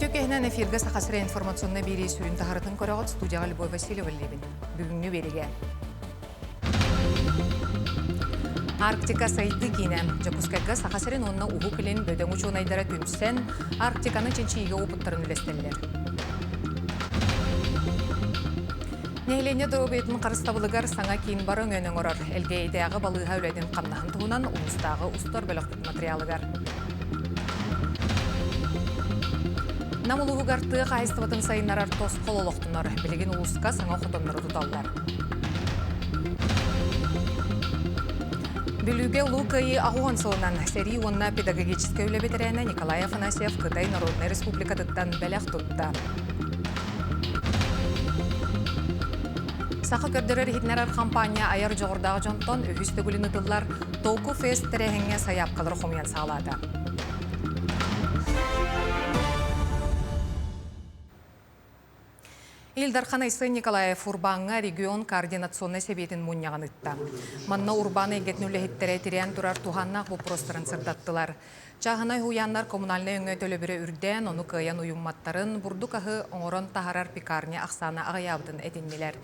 Үтүө киһинэн эфиргэ Саха сирэ информационнай биэрии сүрүн таһарытын көрөҕүт студияҕа Любовь Васильева үлэлиибин. Бүгүҥҥү биэриигэ Арктика сайдыы киинэ. Дьокуускайга Саха сирин уонна Уһук Илин бөдөҥ учуонайдара түмсэн, Арктиканы чинчийиигэ опыттарын үлэстэллэр. Нэһилиэнньэ доруобуйатын харыстабылыгар саҥа киин бары өҥөнү оҥорор. Элгээйитээҕи балыыһа үлэтин хамнаһын туһунан улуустааҕы устар бөлөхпүт материалыгар. Нам улууһугар тыа хаһаайыстыбатын сайыннарар тосхол олохтонор. Билигин улууска саҥа хотоннору туталлар. Бүлүүгэ Улуу Кыайыы аҕуһун сылынан сэрии уонна педагогическай үлэ бэтэрээнэ Николай Афанасьев Кытай Народнай Республикатыттан бэлэх тутта. Саха көрдөрөр-иһитиннэрэр хампаанньа айар дьоҕурдаах дьонтон үһүс төгүлүн ытыллар Толку Фест тэрээһиҥҥэ сайаапкалары хомуйан саҕалаата. Ил Дархан Айсен Николаев урбааҥҥа регион координационнай сэбиэтин мунньаҕын ыытта. Манна урбаан эйгэтин үлэһиттэрэ тирээн турар туһааннаах боппуруостарын сырдаттылар. Чааһынай уһуйааннар коммунальнай өҥө төлөбүрэ үрдээн, ону кыайан уйумматтарын, бурдук аһы оҥорон таһарар пекарня ахсаана аҕыйаабытын этиннилэр.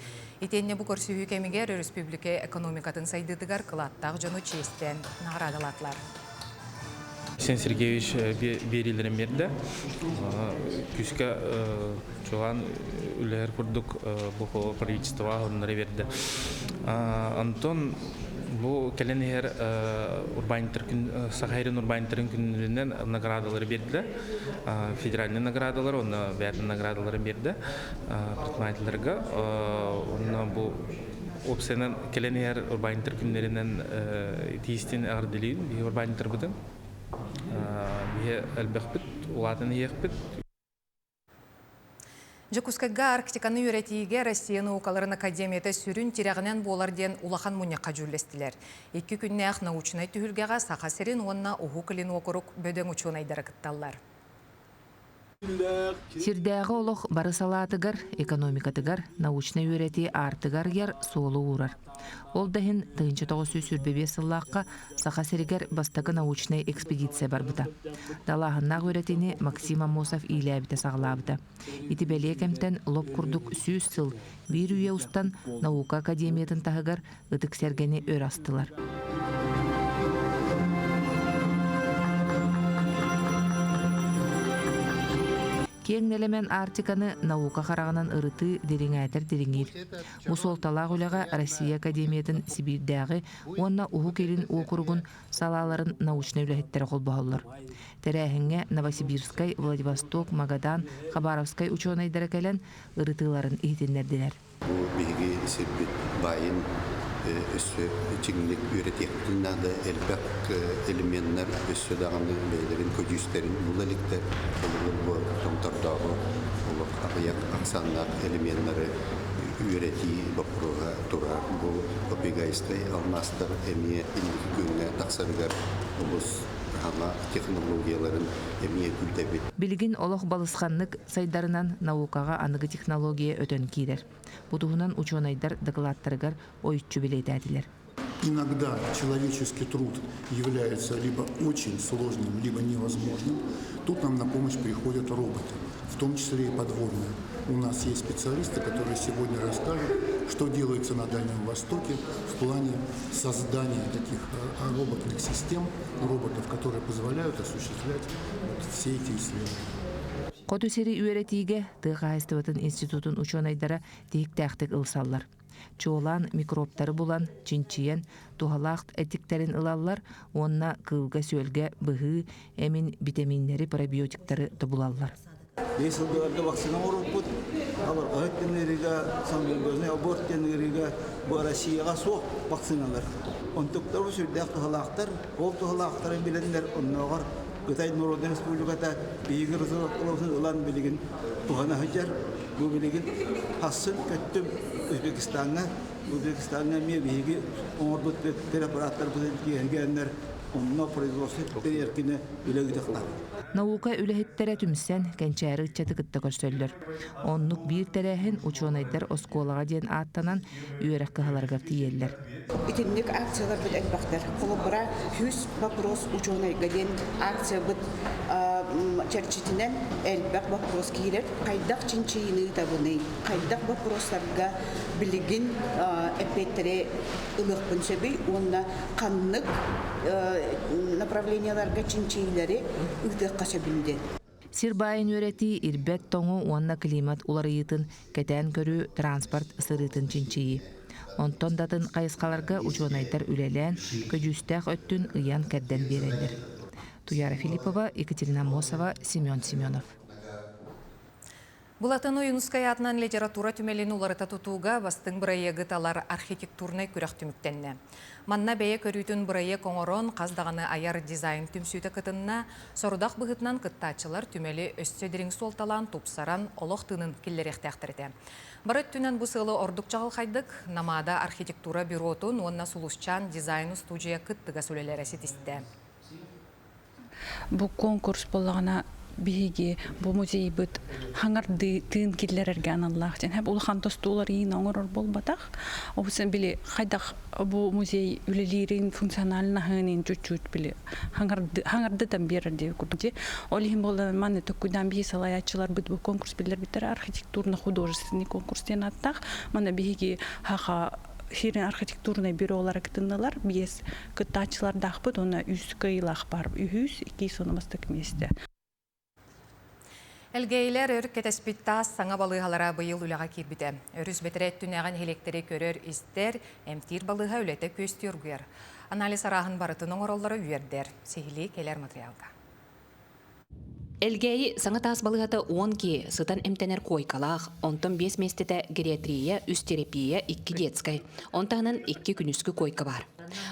Итиэннэ бу көрсүһүү кэмигэр өрөспүүбүлүкэ экономикатын сайдыытыгар кылааттаах дьону чиэстээн наҕараадалаатылар. Айсен Сергеевич биэриилэрин биэрдэ. Күүскэ чуолаан үлэһэр курдук бу правительство оннары биэрдэ. Антон бу кэлэн иһэр урбаанньыттар күн Саха урбаанньыттарын күнүнэн наградалары биэрдилэр. Федеральный наградалар уонна бэйэтин наградаларын биэрдэ предпринимателлэргэ. Онно бу уопсайынан кэлэн иһэр урбаанньыттар күннэринэн тиистин эҕэрдэлиибин биһи урбаанньыттарбытын. Биһи элбэхпит, улаатан иһиэхпит. Дьокуускайга Арктиканы үөрэтиигэ Россия наукаларын академията сүрүн тирэҕинэн буолар диэн улахан мунньахха дьүүллэстилэр. Икки күннээх научнай түһүлгэҕэ Саха сирин уонна Уһук Илин уокурук бөдөҥ учуонайдара кытталлар. Сирдээҕи олох бары салаатыгар, экономикатыгар, научнай үөрэтии аартыгар суолу уурар. Ол да иһин 1925 сыллаахха Саха сиригэр бастакы научнай экспедиция барбыта. Далааһыннаах үөрэтиини Максим Аммосов иилээбитэ-саҕалаабыта. Ити бэлиэ кэмтэн лоп курдук 100 сыл, биир үйэ устан Наука академиятын таһыгар ытык сэргэни өр астылар. Киэҥ нэлэмэн Арктиканы наука хараҕынан ырытыы дириҥээтэр дириҥиир. Бу суолталаах үлэҕэ Россия Академиятын Сибиирдээҕи уонна Уһук Илин уокуругун салааларын научнай үлэһиттэрэ холбоһоллор. Тэрээһиҥҥэ Новосибирскай, Владивосток, Магадан, Хабаровскай учуонайдара кэлэн ырытыыларын иһитиннэрдилэр. Бу биһиги сирбит баайын өссө чиҥник үөрэтиэхпитин наада. Элбэх элеменнэр өссө даҕаны бэйэлэрин көдьүүстэрин була иликтэр. Холобур, бу томтордооҕу олох аҕыйах ахсааннаах элеменнары үөрэтии боппуруоһа турар. Бу попегайскай алмаастар эмиэ инники күөҥҥэ тахсарыгар олус хаҥа технологияларын эмиэ күүтэбит. Билигин олох балысханнык сайдарынан наукаҕа аныгы технология өтөн киирэр. Бу туһунан учуонайдар дакылааттарыгар ойуччу бэлиэтээтилэр. Иногда человеческий труд является либо очень сложным, либо невозможным. Тут нам на помощь приходят роботы, в том числе и подводные. У нас есть специалисты, которые сегодня расскажут, что делается на Дальнем Востоке в плане создания таких роботных систем, роботов, которые позволяют осуществлять вот все эти исследования. Хоту сири үөрэтиигэ тыа хаһаайыстыбатын институтун учуонайдара тиһиктээхтик ылсаллар. Чуолаан микробтары булан, чинчийэн, туһалаах этиктэрин ылаллар уонна кыылга-сүөлгэ быһыы эмин битэмииннэри, пробиотиктары тобулаллар. Биир сылгыларга вакцина оҥорбуппут. Аларҕаһыт диэн ыарыыга, самоугрозный аборт диэн ыарыыга бу Россияҕа суох вакциналар. Онтуктар бу сүрдээх туһалаахтар. Ол туһалаахтарын билэннэр оннооҕор Кытай Народнай Республиката биһиги разработкаларбытын ылан билигин туһана сылдьар. Бу билигин хассын көттүм Узбекистаҥҥа. Узбекистаҥҥа эмиэ биһиги оҥорбут препараттарбытын тиэргэннэр онно производство тэрийэркини үлэ ыытыахтаахпыт. Наука үлэһиттэрэ түмсэн, кэнчээри ыччаты кытта көрсөллөр. Оннук биир тэрээһин учуонайдар оскуолаҕа диэн ааттанан үөрэх кыһаларыгар тиийэллэр. Итинник акцияларбыт элбэхтэр. Холобура, 100 вопрос учуонайга диэн акциябыт. Чэрчитинэн элбэх боппуруос киирэр. Хайдах чинчийиини ыытабыный? Хайдах боппуруостарга билигин эппиэттэри ылыахпын сөбүй уонна ханнык направлениеларга чинчийиилэри ыытыахха сөбүн диэн. Сир баайын үөрэтии, ирбэт тоҥу уонна климат уларыйыытын кэтээн көрүү, транспорт сырыытын чинчийии. Онтон да атын хайысхаларга учуонайдар үлэлээн, көдьүүстээх өттүн ыйан-кэрдэн биэрэллэр. Туяра Филиппова, Екатерина Аммосова, Семен Семенов. Былатын Ойуунускай аатынан литература түмэлин уларыта тутууга бастыҥ бырайыагы талар архитектурнай күрэх түмүктэннэ. Манна бэйэ көрүүтүн бырайыак оҥорон, хас даҕаны айар дизайн түмсүүтэ кытынна, сорудах быһыытынан кыттааччылар түмэли өссө дириҥ суолталаан, тупсаран, олох тыынын киллэриэхтээхтэр этэ. Бары өттүнэн бу сыалы ордук чаҕылхайдык Намаада архитектура бюротун уонна Сулусчаан дизайн-устуудьуйа кыттыгас үлэлэрэ ситистэ. Бу конкурс буоллаҕына биһиги бу музейбыт хаҥардыы тыын киллэрэргэ аналлаах диэн улахан тостуулар иин оҥорор буолбатах. Ол били хайдах бу музей үлэлиирин функциональнаһын чуть-чуть били хаҥардытан биэрэр диye курдук. Ол иһин буоллар манна төккүдэн биһи салайааччыларбыт бу конкурс биллэрбиттэр архитектурно-художественный конкурс диэн ааттаах. Манна биһиги хаха сирин архитектурнай бюролара кытыннылар. Биэс кыттааччылардаахпыт уонна үс кыайыылаах бар. Үһүс, иккис уонна бастакы миэстэ. Элгээйилэр өр кэтэспит таас саҥа балыыһалара быйыл үлэҕэ киирбитэ. Өрүс бэтэрээ өттүнээҕи нэһилиэктэри көрөр-истэр, эмтиир балыыһа үлэтэ күөстүү оргуйар. Анализ арааһын барытын оҥороллоро үөрдэр. Сиһилии кэлэр материалга. Элгээйи саҥа таас балыыһата 10 киһи сытан эмтэнэр куойкалаах, онтон биэс миэстэтэ гериатрия, үс терапия, икки детскай. Он таһынан икки күнүскү куойка баар.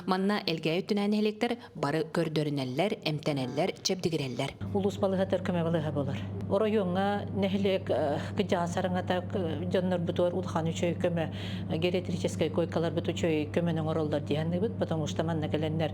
Манна Элгээйи өттүнээн нэһилиэктэр бары көрдөрүнэллэр, эмтэнэллэр, чэбдигирэллэр. Улуус балыыһатыгар көмө балыыһа буолар. Оройуоҥҥа нэһилиэк кыдьаҕас араҥата дьоннорбутугар улахан үчүгэй көмө гериатрическай куойкаларбыт үчүгэй көмөнү оҥороллор дии саныыбыт, потому что манна кэлэннэр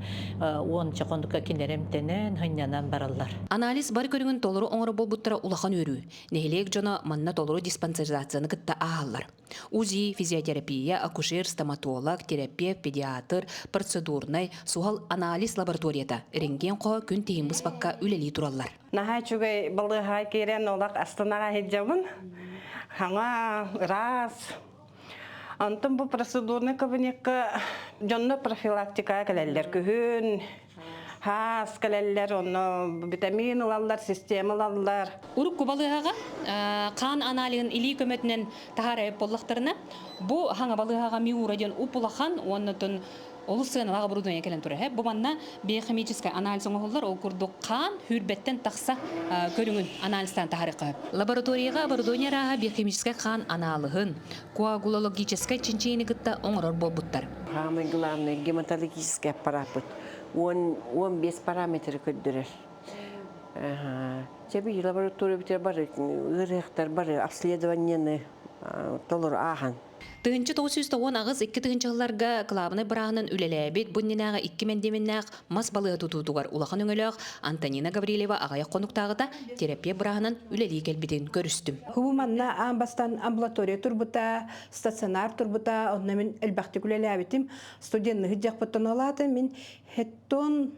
уонча хонукка кинилэр эмтэнэн, сынньанан бараллар. Анализ бары көрүҥүн толору оҥоро буолбуттара улахан үөрүү. Нэһилиэк дьоно манна толору диспансеризацияны кытта ааһаллар. УЗИ, физиотерапия, акушер, стоматолог, терапевт, педиатр, процедурнай, суһал анализ лабораторията, рентген хоһо күн тиһин быспакка үлэлии тураллар. Наһаа үчүгэй балыыһаҕа киирэн олох астынаҕа сылдьабын. Хаҥа, ыраас, Онтон бу процедурный кабинекка дьоннор профилактикаҕа кэлэллэр. Күһүн, хаас кэлэллэр, онно витамин ылаллар, система ылаллар. Урукку балыыһаҕа хаан аналиһын илии көмөтүнэн таһаарайып буоллахтарына, бу хаҥа балыыһаҕа Миура диэн уп-улахан уонна олус сыаналаах оборудование кэлэн турар. Бу манна биохимическай анализ оҥоһуллар, ол курдук хаан сүүрбэттэн тахса көрүҥүн анализтаан таһаарыахха сөп. Лабораторияҕа оборудование арааһа биохимическай хаан анаалыһын, коагулологическай чинчийиини кытта оҥорор буолбуттар. Самый главный гематологический аппараппыт 10-15 параметры көрдөрөр. Чэби лаборатория бүтэр бары ыарыһахтар бары обследованиены толору ааһан 1998 икки тыһыынчаларга кылаабынай бырааһынан үлэлээбит, бу иннинээҕи икки мэндиэмэннээх мас балыыһа тутуутугар улахан өҥөлөөх Антонина Гаврильева аҕыйах хонуктааҕыта терапия бырааһынан үлэлии кэлбитин көрүстүм. Бу манна аан бастаан амбулатория турбута, стационар турбута, онно мин элбэхтик үлэлээбитим. Студенныһы дьахпыттан олаата мин хеттон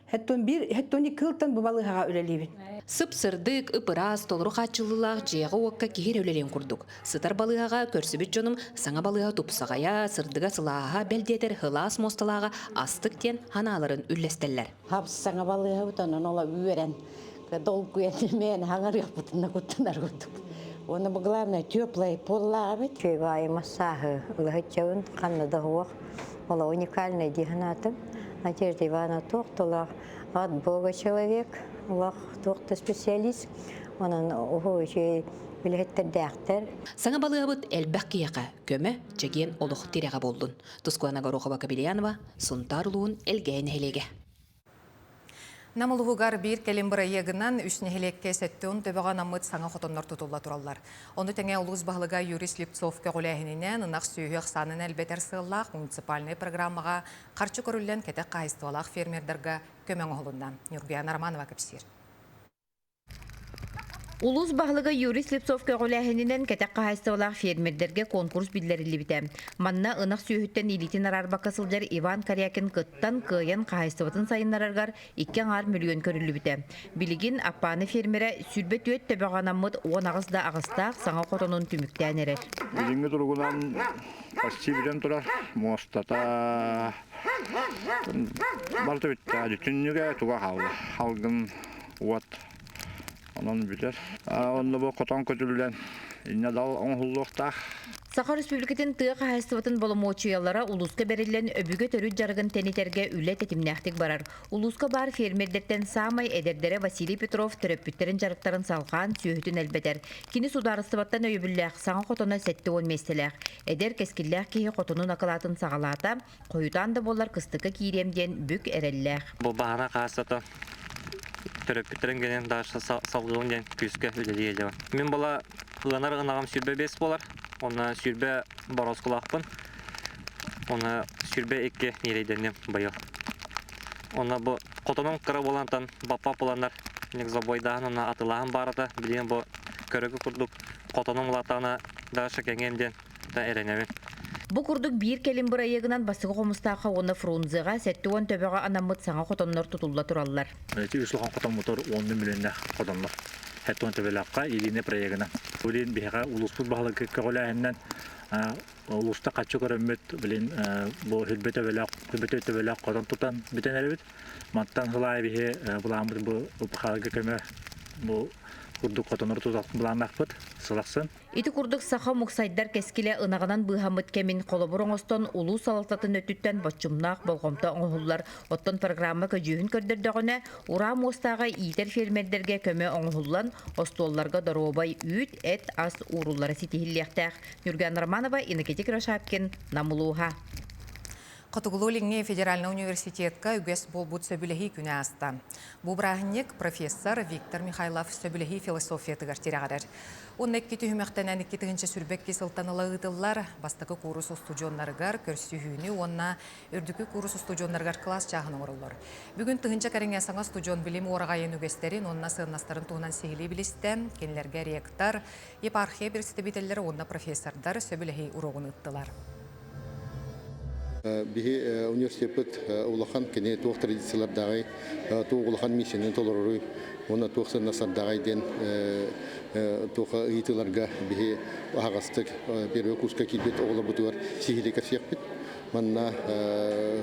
Хэттон биир, хэттон икки сылтан бу балыыһаҕа үлэлиибин. Сып-сырдык, ып-ыраас, толору хааччыллыылаах дьиэҕэ-уокка киһи эрэ үлэлиэн курдук. Сытар балыыһаҕа көрсүбүт дьонум саҥа балыыһа тупсаҕайа, сырдыга-сылааһа, бэл диэтэр сылаас муосталааҕа астык диэн санааларын үллэстэллэр. Хап саҥа балыыһабыт онон ола үөрэн, долгуйан мээнэ хаҥарыахпытын куттанар курдук. Уонна бу главное теплый поллаах эбит. Үчүгэй массааһы ылаһыччабын ханна да суох. Ола уникальный дии санаатым. Надежда Ивановна туох тулах от Бога человек, улах туох да специалист. Онон уһу үчүгэй үлэһиттэрдээхтэр. Саҥа балыыһабыт элбэх киһиэхэ көмө, чэгиэн олох тирэҕэ буоллун. Тускуана Горохова-Кобельянова, Сунтаар улууһун Элгээйи нэһилиэгэ. Нам улууһугар биир кэлим бырайыагынан үс нэһилиэккэ 70 төбөҕө анаммыт саҥа хотоннор тутулла тураллар. Ону тэҥэ улуус баһылыга Юрий Слепцов көҕүлээһининэн ынах сүөһү ахсаанын элбэтэр сыаллаах муниципальнай программаҕа харчы көрүллэн кэтэх хаһаайыстыбалаах фермердарга көмө оҥоһулунна. Ньургуяна Романова кэпсиир. Улуус баһылыга Юрий Слепцов көҕүлээһининэн кэтэх хаһаайыстыбалаах фермердэргэ конкурс биллэриллибитэ. Манна ынах сүөһүттэн илиитин араарбакка сылдьар Иван Корякин кыттан, кыайан хаһаайыстыбатын сайыннарарыгар 2,5 мөлүйүөн көрүллүбүтэ. Билигин Аппааны фермерэ 24 төбөҕө анаммыт 18 да аҕыстаах саҥа хотонун түмүктээн эрэр. Билиҥҥи туругунан почти бүтэн турар. Муостата барыта бүттэ. Түннүгэ туга хаалла. Халгын уот Онон бүтэр. Онно бу хотон көтүллэн иннэ дал оҥоһуллуохтаах. Саха Өрөспүүбүлүкэтин тыа хаһаайыстыбатын боломуочуйалара улууска бэриллэн өбүгэ төрүт дьарыгын тэнитэргэ үлэ тэтимнээхтик барар. Улууска баар фермердэртэн саамай эдэрдэрэ Василий Петров төрөппүттэрин дьарыктарын салҕаан сүөһүтүн элбэтэр. Кини судаарыстыбаттан өйөбүллээх саҥа хотоно 70 миэстэлээх. Эдэр кэскиллээх киһи хотонун акылаатын саҕалаата, хойутаан да буоллар кыстыкка киириэм диэн бүк эрэллээх. Бу баһара хаастата төрөппүттэрим кэлэн дальше салгыыбын диэн күүскэ үлэлии илдьэбин. Мин була ыанар ынаҕым 25 буолар, уонна 20 борооскулаахпын, уонна 22 ньирэйдэнним быйыл. Онно бу хотонум кыра буолантан баппа буланнар забойдааһын уонна атылааһын баарата билигин бу көрөгү курдук хотонум улаатаҕына дальше кэҥиэм диэн эрэнэбин. Бу курдук биир кэлим бырайыагынан Бастакы Хомустаахха уонна Фрунзеҕа 70 төбөҕө анаммыт саҥа хотоннор тутулла тураллар. Эти үс улахан хотоммутор уонну миллионнаах хотоннор. Хэттон төбөлөөххө Илине проегынан. Билин биһиэхэ улууспут баһылыгы көҕүлээһиннэн улууста хаччы көрөммүт билин бу хүрбэ төбөлөөх хүрбэ төбөлөөх хотон тутан бүтэн эрэбит. Мантан хылаай биһи былааммыт бу УПХ-га көмө бу курдук хотонор тутах былааннаахпыт сылахсын. Ити курдук саха омук сайдар кэскилэ ынаҕынан быыһаммыт кэмин холобур оҥостон улуус салалтатын өттүттэн боччумнаах болҕомто оҥоһуллар. Оттон программа көдьүүһүн көрдөрдөҕүнэ, ураа муостааҕы иитэр фермердэргэ көмө оҥоһуллан, остуолларга доруобай үүт, эт, ас ууруллара ситиһиллиэхтээх. Нюрган Романова, Иннокентий Кривошапкин, Нам улууһа. Хотугулуу-Илиҥҥи федеральнай университетка үгэс буолбут сөбүлэһии күнэ ааста. Бу бырааһынньык профессор Виктор Михайлов сөбүлэһии философиятыгар тирэҕирэр. Уонна икки түһүмэхтэнэн 2022 сылтан ыла ыытыллар бастакы куурус устудьуоннарыгар көрсүһүүнү уонна үрдүкү куурус устудьуоннарыгар кылаас чааһын оҥороллор. Бүгүн тыһыынча кэриҥэ саҥа устудьуон билим уораҕайын үгэстэрин уонна сыаннастарын туһунан сиһилии билистэ. Кинилэргэ ректор, епархия представителлэрэ уонна профессордар сөбүлэһии уруогун ыыттылар. Биһи университеппыт улахан кини туох традициялардааҕый, туох улахан миссияны толороруй уонна туох сыаннастардааҕый диэн туоха ыйытыыларга биһи аһаҕастык первый курска киирбит оҕолорбутугар сиһилии кэпсиэхпит. Манна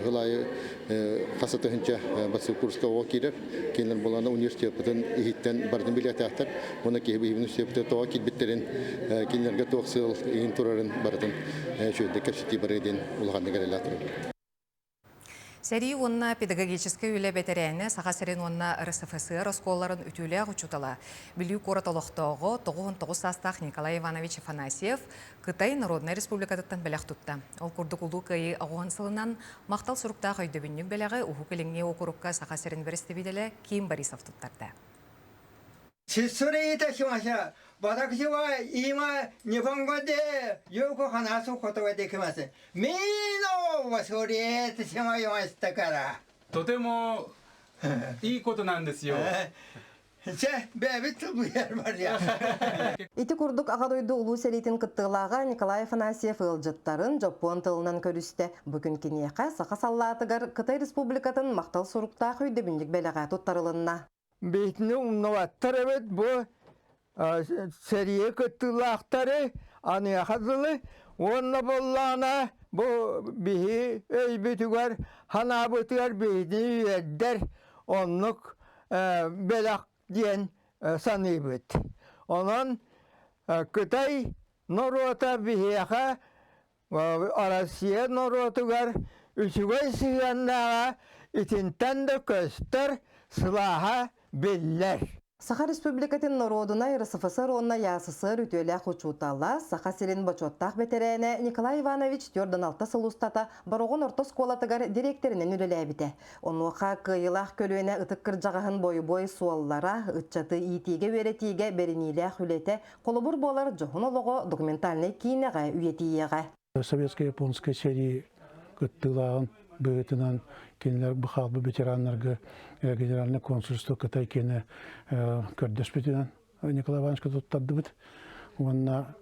сыл аайы хас тыһыынча бастакы курска оҕо киирэр. Кинилэр буолана университеппытын иһиттэн барытын билиэхтээхтэр. Уонна киһи университеппытыгар тоҕо киирбиттэрин, кинилэргэ туох сыал иһин турарын барытын үчүгэйдик кэпсэтии барыа диэн улаханнык эрэллээх турабыт. Сэрии уонна педагогическай үлэ бэтэрээнэ Саха сирин уонна РСФСР оскуолаларын үтүөлээх учуутала, Бүлүү куорат олохтооҕо 99 саастаах Николай Иванович Афанасьев Кытай Народнай Республикатыттан бэлэх тутта. Ол курдук Улуу Кыайыы оҕуһун сылынан махтал суруктаах өйдөбүнньүк бэлэҕи Уһук Илиҥҥи уокурукка Саха сирин бэрэстэбиитэлэ Ким Борисов туттарда. 失礼いたしました。私は今、日本語でよく話すことができます。みんな忘れてしまいましたから。とてもいいことなんですよ。 Чэ, бэйэбит тылбыйар барыа. Ити курдук Аҕа дойду Улуу сэриитин кыттыылааҕа Николай Афанасьев ыалдьыттарын дьоппуон тылынан көрүстэ. Бу күн киниэхэ саха саллаатыгар Кытай Республикатын махтал суруктаах өйдөбүнньүк бэлэҕэ туттарылынна. Биһитини умнубаттар эбит бу сэрии кыттыылаахтары аныаха дылы уонна буоллаҕына бу биһи өйбүтүгэр санаабытыгар биһини үөрдэр оннук бэлэх диэн саныыбыт. Онон Кытай норуота биһиэхэ Россия норуотугар үчүгэй сыһыаннааҕа итинтэн да көстөр, сылааһа биллэр. Саха Республикатын норуодунай РСФСР уонна ЯССР үтүөлээх учуутала, Саха сирин бочуоттаах бэтэрээнэ Николай Иванович 46 сыл устата Бороҕон орто оскуолатыгар дириэктэринэн үлэлээбитэ. Онуоха кыайыылаах көлүөнэ ытык кырдьаҕаһын бойобуой суоллара, ыччаты иитиигэ-үөрэтиигэ бэриниилээх үлэтэ холобур буолар дьоһун олоҕо документальнай киинэҕэ үйэтийиэҕэ. Советско-японскай сэрии кыттыылааҕын быһыытынан кинилэр бу хаалбыт ветераннарга генеральный консульство Кытай киэнэ көрдөспүтүнэн. Николай Ивановичка туттардыбыт. Уонна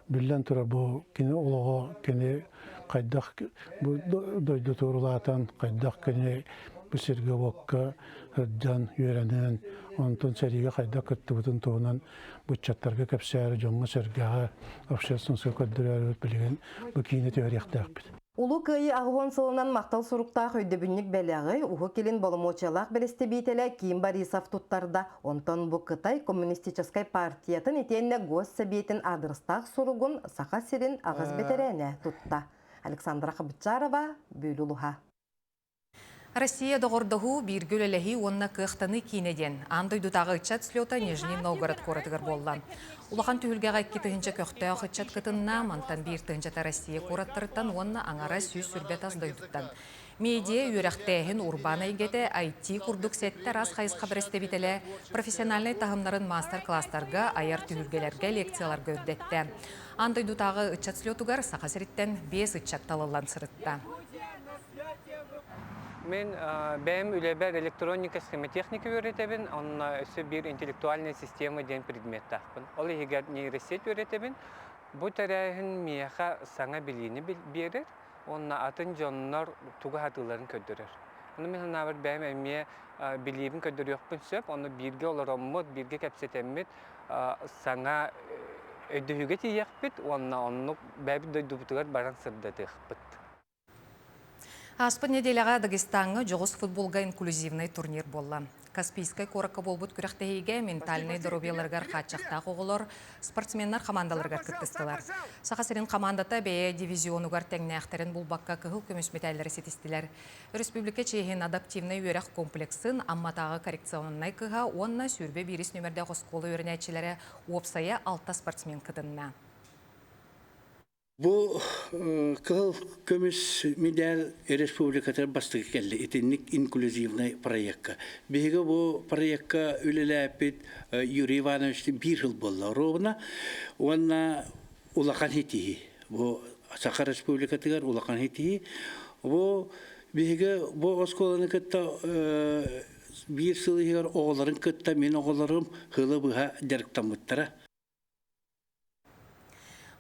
биллэн турар бу кини олоҕо кини хайдах бу дойду туорулаатан, хайдах кини бу сиргэ-уокка сылдьан, үөрэнэн, онтон сэриигэ хайдах кыттыбытын туһунан быччаттарга кэпсээри, дьоҥҥо-сэргэҕэ, общественноска көрдөрөөрүбүт билигин бу киинэ түһэриэхтээхпит. Улуу Кыайыы 80 сылынан махтал суруктаах өйдөбүнньүк бэлэҕи Уһук Илин боломуочуйалаах бэрэстэбиитэлэ Ким Борисов туттарда. Онтон бу Кытай Коммунистическай партиятын итиэннэ Госсэбиэтин аадырыстаах суругун Саха сирин аҕыс бэтэрээнэ тутта. Александра Хабычарова, Бүлүү улуһа. Россия доҕордоһуу, бииргэ үлэлэһии уонна кыахтаныы киинэ диэн аан дойдутааҕы ыччат слета Нижний Новгород куоратыгар буолла. Улахан түһүлгэҕэ 2 тыһыынча көхтөөх ыччат кытынна, мантан 1 тыһыынчата Россия куораттарыттан уонна аҥара 120 тас дойдуттан. Медиа, үөрэхтээһин, урбаан эйгэтэ, IT курдук сэттэ араас хайысха бэрэстэбиитэлэ профессиональнай таһымнарын маастар-кылаастарга, айар түһүлгэлэргэ, лекцияларга үрдэттэ. Аан дойдутааҕы ыччат слетугар Саха сириттэн биэс ыччат талыллан сырытта. Мин бэйэм үлэбэр электроника схемотехника үөрэтэбин, онно өссө биир интеллектуальная система диэн предметтаахпын. Ол иһигэр нейросеть үөрэтэбин. Бу тэрээһин миэхэ саҥа билиини биэрэр уонна атын дьоннор тугу сатыылларын көрдөрөр. Ону мин санаабар бэйэм эмиэ билиибин көрдөрүөхпүн сөп, ону бииргэ олороммут, бииргэ кэпсэтэммит саҥа өйдөһүүгэ тиийиэхпит уонна оннук бэйэбит дойдубутугар баран сырдатыахпыт. Ааспыт нэдиэлэҕэ Дагестаҥҥа дьоҕус футболга инклюзивнай турнир буолла. Каспийскай куоракка буолбут күрэхтэһиигэ ментальнай доруобуйаларыгар хааччахтаах оҕолор спортсменнар хамаандаларыгар кыттыстылар. Саха сирин хамаандата бэйэ дивизионугар тэҥнээхтэрин булбакка кыһыл көмүс мэтээллэри ситистилэр. Өрөспүүбүлүкэ чиэһин адаптивнай үөрэх комплексын Амматааҕы коррекционнай кыһа уонна 21 нүмердээх оскуола үөрэнээччилэрэ уопсайа алта спортсмен кытынна. Бу кыһыл көмүс медаль республикатыгар бастакы кэллэ итинник инклюзивнай проекка. Биһиги бу проекка үлэлээппит Юрий Иванович биир сыл буолла ровно уонна улахан ситиһии. Бу Саха Республикатыгар улахан ситиһии. Бу биһиги бу оскуоланы кытта биир сыл иһигэр оҕолорун кытта мин оҕолорум сылы быһа дьарыктаммыттара.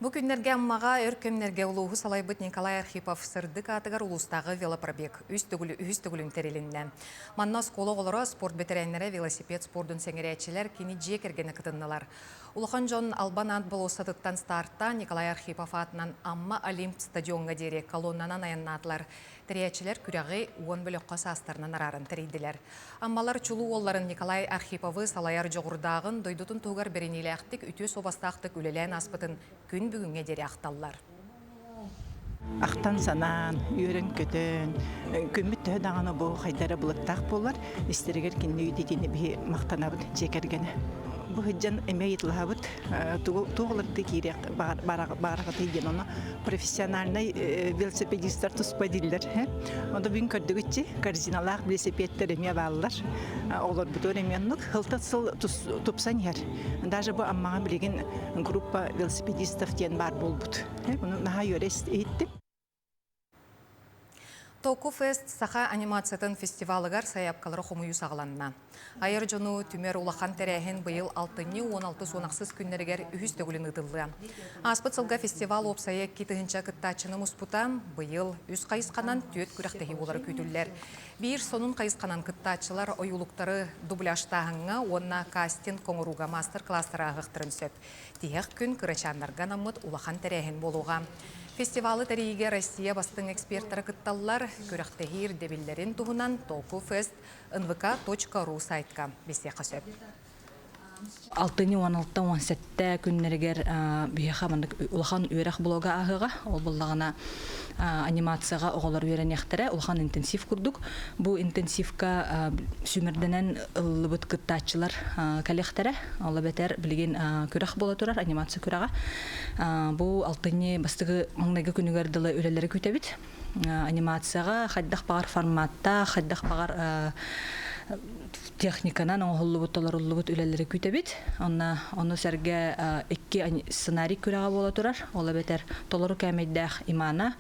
Бу күннэргэ Аммаҕа өр кэмнэргэ улууһу салайбыт Николай Архипов сырдык аатыгар улуустааҕы велопробег үс төгүл үһүс төгүлүн тэрилиннэ. Манна оскуола оҕолоро, спорт бэтэрээннэрэ, велосипед спордун сэҥэрээччилэр кини дьиэ кэргэнэ кытыннылар. Улахан дьон Албан аат болуоссатыттан стартаан Николай Архипов аатынан Амма Олимп стадиоҥҥа диэри колоннанан айаннаатылар. Тэрийээччилэр күрэҕи 10 бөлөххө саастарынан арааран тэрийдилэр. Аммалар чулуу уолларын Николай Архиповы салайар дьоҕурдааҕын, дойдутун туһугар бэриниилээхтик, үтүө суобастаахтык үлэлээн ааспытын күн бүгүҥҥэ диэри ахталлар. Ахтан санаан, үөрэн-көтөн, күммүт төһө даҕаны бу хайдара былыттаах буолар, истэригэр кинини үйдэтиини биһи махтанабыт дьиэ кэргэнэ. Бу сылдьан эмиэ ыйыталаһабыт, туох уларытыы киириэх баарахытый диэн, ону профессиональнай велосипедистар туспа дииллэр. Онто бүгүн көрдүгүччи корзиналаах велосипедтэр эмиэ бааллар. Оҕолорбутугар эмиэ оннук. Сылтан сыл тупсан иһэр. Даже бу Аммаҕа билигин группа велосипедистов диэн баар буолбут. Ону наһаа үөрэ иһиттим. Току Фест саха анимациятын фестивалыгар сайаапкалары хомуйуу саҕаланна. Айар дьону түмэр улахан тэрээһин быйыл алтынньы 16-18 күннэригэр үһүс төгүлүн ыытыллыа. Ааспыт сылга фестивал уопсайа 2 тыһыынча кыттааччыны муспута, быйыл үс хайысханан түөрт күрэхтэһии буолара күүтүллэр. Биир сонун хайысханан кыттааччылар ойуулуктары дубляжтааһыҥҥа уонна кастинг оҥорууга маастар-кылаастары ааһыахтарын сөп. Тиһэх күн кырачааннарга анаммыт улахан тэрээһин буолуоҕа. Фестивалы тэрийиигэ Россия бастыҥ экспертара кытталлар. Күрэхтэһии ирдэбиллэрин туһунан Толку-фест nvk.ru сайтка билсиэххэ сөп. Алтынньы 16-17 күннэригэр биһиэхэ маннык улахан үөрэх блога ааһыаҕа. Ол буоллаҕына анимацияҕа оҕолор үөрэниэхтэрэ, улахан интенсив курдук. Бу интенсивка сүүмэрдэнэн ыллыбыт кыттааччылар кэлиэхтэрэ. Ол эбэтэр билигин күрэх буола турар, анимация күрэҕэ. Бу алтынньы бастакы маҥнайгы күнүгэр дылы үлэлэри күүтэбит. Анимацияҕа хайдах баҕар форматтаах, хайдах баҕар техниканан оҥоһуллубут, толоруллубут үлэлэри күүтэбит. Онно ону сэргэ икки сценарий күрэҕэ буола турар. Ол эбэтэр толору кээмэйдээх Имана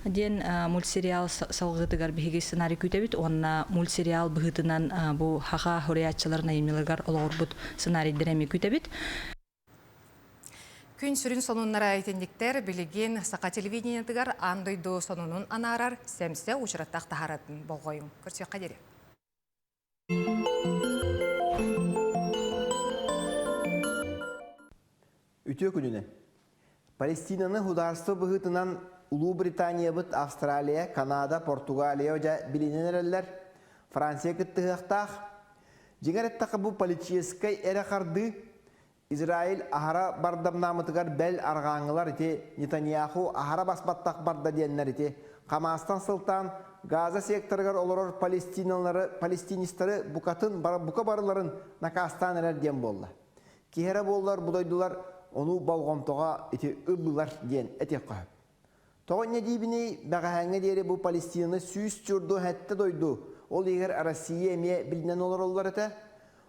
диэн мультсериал салгыытыгар биһиги сценарий күүтэбит уонна мультсериал быһыытынан бу хаха суруйааччыларын айымньыларыгар олоҕурбут сценарийдары эмиэ күүтэбит. Күн сүрүн сонуннара итинниктэр билигин саха телевидениетыгар аан дойду сонунун анаарар сэмсэ учураттах таһааратын болҕойуҥ. Көрсүөххэ диэри. Үтүө күнүнэн. Палестинаны худаарство быһыытынан Улуу Британиябыт Австралия, Канада, Португалия дьэ билинэн эрэллэр. Франция кыттыһыахтаах. Дьиҥэр эттэххэ бу политическай эрэ хардыы Израиль аһара бардамнаамытыгар бэл арҕааҥҥылар ити Нетаньяху аһара баспаттах барда диэннэр ити Хамаастан сылтаан Газа секторыгар олорор палестиналары палестинистары букатын бука барыларын накаастаан эрэр диэн буолла. Киһи эрэ буоллар бу дойдулар ону болҕомтоҕо ити ыллылар диэн этиэххэ сөп. Тоҕо инньэ диибиний, бэҕэһээҥҥэ диэри бу Палестинаны сүүс чурду сэттэ дойду, ол иһигэр Россия эмиэ билинэн олороллор этэ.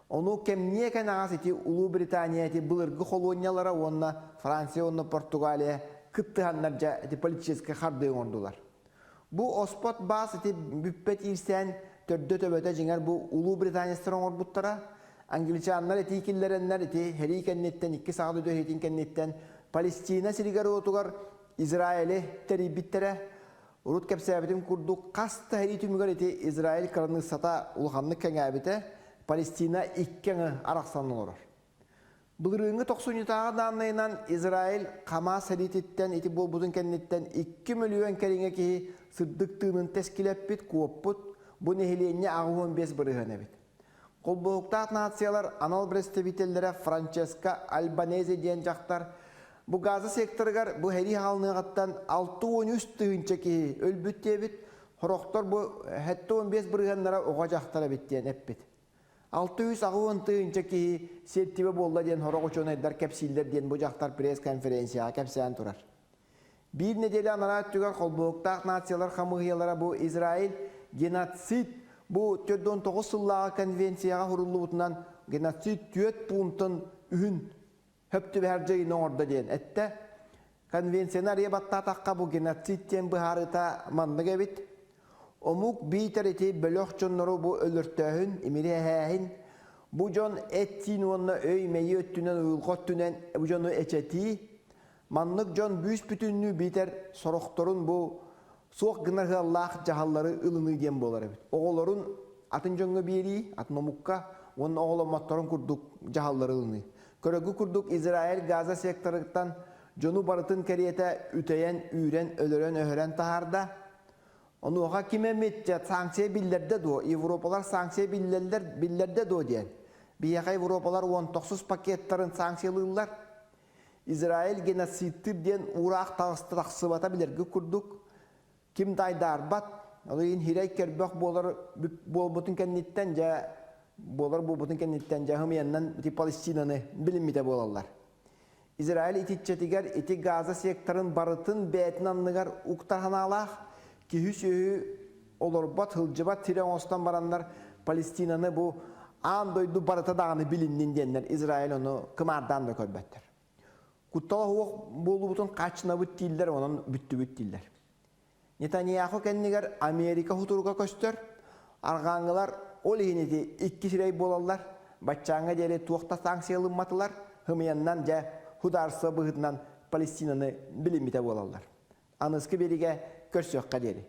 Ону кэмниэ кэнэҕэс ити Улуу Британия ити былыргы холуонньалара уонна Франция уонна Португалия кыттыһаннар дьэ ити политическай хардыы оҥордулар. Бу оспот баас ити бүппэт иирсээн төрдө-төбөтө дьиҥэр бу Улуу Британецтар оҥорбуттара. Англичаннар этии киллэрэннэр ити сэрии кэнниттэн икки саҕа дойду сэриитин кэнниттэн Палестина сиригэр-уотугар Израили тэрийбиттэрэ. Урут кэпсээбитим курдук, хас да сэрии түмүгэр ити Израиль кыраныыссата улаханнык кэҥээбитэ, Палестина икки аҥы арахсан олорор. Былырыыҥҥы тохсунньутааҕы дааннайынан Израиль Хамас сэриититтэн ити буолбутун кэнниттэн 2 мөлүйүөн кэриҥэ киһи сырдык тыынын тэскилэппит, куоппут, бу нэһилиэнньэ 85 бырыһыан эбит. Холбоһуктаах нациялар анал представителлэрэ Франческо Альбанезе диэн дьахтар бу Газа секторыгар бу сэрии хаалыныаҕыттан 63 тыһыынча киһи өлбүт диэбит, сорохтор бу 75 бырыһыаннара оҕо дьахтар эбит диэн эппит. 680 тыһыынча киһи сиэртибэ буолла диэн сорох учуонайдар кэпсииллэр диэн бу дьахтар пресс-конференцияҕа кэпсээн турар. Биир нэдиэлэ анараа өттүгэр холбоһуктаах нациялар хамыыһыйалара бу Израиль геноцид бу 49 сыллааҕы конвенцияҕа суруллубутунан геноцид түөрт пунктун үһүн хөп түбэһэр дьайыыны оҥордо диэн эттэ. Конвенцияны арыйа баттаатахха бу геноцид диэн быһаарыыта маннык эбит. Омук биитэр ити бөлөх дьоннору бу өлөртөөһүн, имири бу дьон эт-сиин уонна өй-мэйии өттүнэн, уйулҕа өттүнэн бу дьону эчэтии, Маннык дьон бүүс-бүтүннүү биитэр сорохторун бу суох гынар ыаллаах дьаһаллары ылыныы диэн буолар эбит. Оҕолорун атын дьоҥҥо биэрии, атын омукка уонна оҕоломмотторун курдук дьаһаллары ылыныы. Көрөгү курдук Израиль Газа секторыттан дьону барытын кэриэтэ үтэйэн, үүрэн, өлөрөн-өһөрөн таһаарда. Онуоха ким эмит санкция биллэрдэ дуо? Европалар санкция биллэллэр, биллэрдэ дуо диэн. Биһиэхэ Европалар уон тохсус пакеттарын санкциялыыллар. Израиль геноцидтыыр диэн уураах таҕыста тахсыбата билэргэ курдук, ким да айдаарбат, ол иһин хирэй көрбөх буолар буолбутун кэнниттэн дьэ буолар буолбутун кэнниттэн дьэ хымыйаннан ити Палестинаны билиммитэ буолаллар. Израиль итиччэтигэр ити Газа секторын барытын бэйэтин анныгар уктар санаалаах, киһи-сүөһү олорбот, сылдьыбат сирэ оҥостон бараннар Палестинаны бу аан дойду барыта даҕаны билиннин диэннэр Израиль ону кымаардаан да көрбөттөр. Куттала суох буолуубутун хааччынабыт дииллэр, онон бүттүбүт дииллэр. Нетаньяху кэннигэр Америка хутуруга көстөр, арҕааҥҥылар ол иһин ити икки сирэй буолаллар, баччааҥҥа диэри туох да санкция ылымматылар, хымыйаннан дьэ худаарство быһыытынан Палестинаны билиммитэ буолаллар. Аныскы биэригэ көрсүөххэ диэри.